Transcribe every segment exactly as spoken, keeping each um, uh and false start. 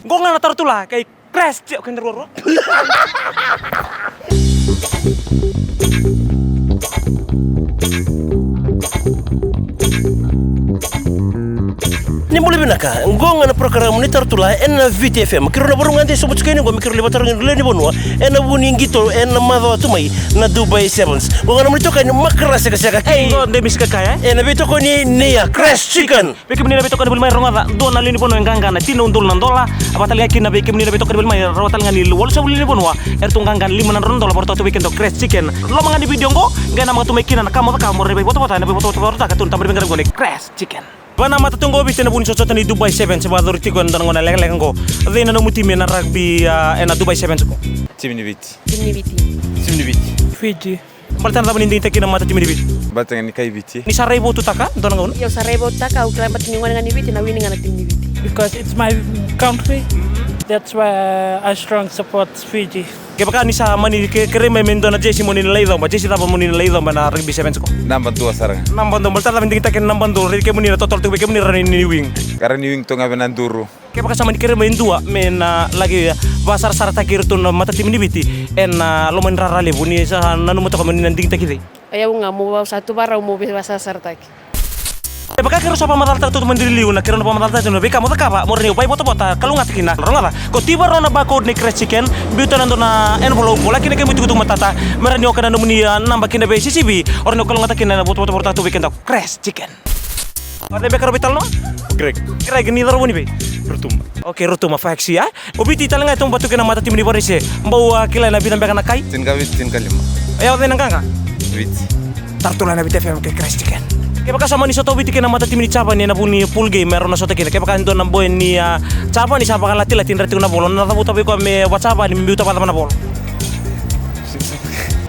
Qo ga na taro tula kei Crash Chicken, keda ruarua. Ni bula vinaka, qo ga na porokaramu ni taro tula ena Viti F M. Keirau na Varugade, sobu tiko yani qo me keirau lai vakatarogi na lewe ni vanua ena vu ni qito ena macawa tu mai na Dubai Sevens. Qo ga na nomuni itokani Makara Sekaseka. Ei, qo Demis Kakaya. Ena veitokoni ni a Crash Chicken. Vei kemuni na veitokani voli mai, rogoca, dua na lewe ni vanua e qaqa na tini na udolu na dola. A vakatalega kina vei kemuni na veitokani voli mai, rawa talega ni walusagavulu lewe ni vanua, eratou qaqa na lima na drau na dola, vakarautaka tu vei keda o Crash Chicken. Loma ga ni vidio qo, qai namaka tu mai kina na ka mo cakava mo rawa ni veivotavota ena veivotavota vakarautaka tu na tabana veiqaravi qo nei Crash Chicken. Vakanamata tu qo o Viti ena vu ni sotasota ni Dubai Sevens, se vakayacori tiko ena dua na gauna lekaleka qo. Cei na nomu timi ena rugby, ah, ena Dubai Sevens qo? Timi ni Viti. Timi ni Viti. Timi ni Viti. Fiji. Baleta na cava ni digitaki kina na matatimi ni Viti? Baleta ga ni kai Viti. Ni sa rai votutaka dua na gauna? Io, sa rai votutaka, au kila baleta ni gone ga ni Viti, na wini ga na timi ni Viti. Because it's my country, that's why I strong support Fiji. Kevaka ni sa mani ke-, kerei mai me dua na jersey mo ni na lai coba, jersey cava mo ni na lai coba ena rugby sevens qo? Naba dua sara ga. Naba dua, baleta cava ni digitaki kina na naba dua, raici kemuni na total tu vei kemuni rawa ni wing. Ka rawa ni wing tu ga vei na duru. Kevaka sa mani kerei mai e dua me na laki vakasarasarataki iratou na matatimi ni Viti ena loma ni rara levu, ni sa nanuma toka mo ni na digitaki cei? O yau ga mo sa tu vakarau mo vei vakasarasarataki. Kevaka keirau sa vakamacalataka tu mai na liu na keirau na vakamacalataka tu na veika mo cakava mo rawa ni vakaivotavota kalougata kina, rogoca, ko tiva rawa na barcode nei Crash Chicken, biuta na dua na envelope, vola kina kemu itukutuku matata me rawa ni oka na nomuni, ah, naba kina vei C C V, o rawa ni o kalougata kina na votavota tu vei keda o Crash Chicken. O cei beka o veitalanoa? O Greg. Greg, ni cauravou ni vei? Rotuma. Okay, Rotuma, Fax, ya. O Viti tale ga e toba tu kei na matatimi ni Varise. Bau, ah, kila ena vica beka na kai? Tinikavitu, tinikalima. E, o cei na qaqa? Viti. Taro tula ena Viti F M kei Crash Chicken. Kevaka sa mani sota o Viti kei na matatimi ni Japani ena vu ni pool game, e rau na sota kina. Kevaka e dua na boy ni, ah, Japani sa vakalatilati, dra tiko na volo, na cavuta vei koya me vakajapani me biuta vakacava na volo?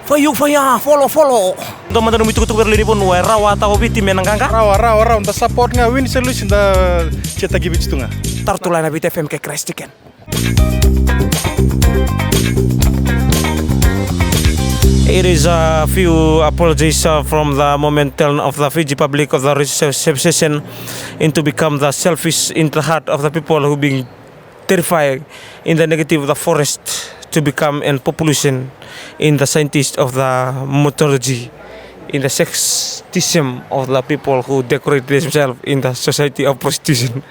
Fire, fire, follow, follow. Dua mada nomu itukutuku vei ira lewe ni vanua, e rawa o Viti me na qaqa? Rawa, rawa, rawa, da support ga, win se lose da cheer-taki Viti tu ga. Taro tula ena Viti F M kei Crash Chicken. It is a few apologies, uh, from the moment turn of the Fiji public of the reservation into become the selfish in the heart of the people who being terrified in the negative of the forest to become an population in the scientist of the mythology in the sexism of the people who decorate themselves in the society of prostitution.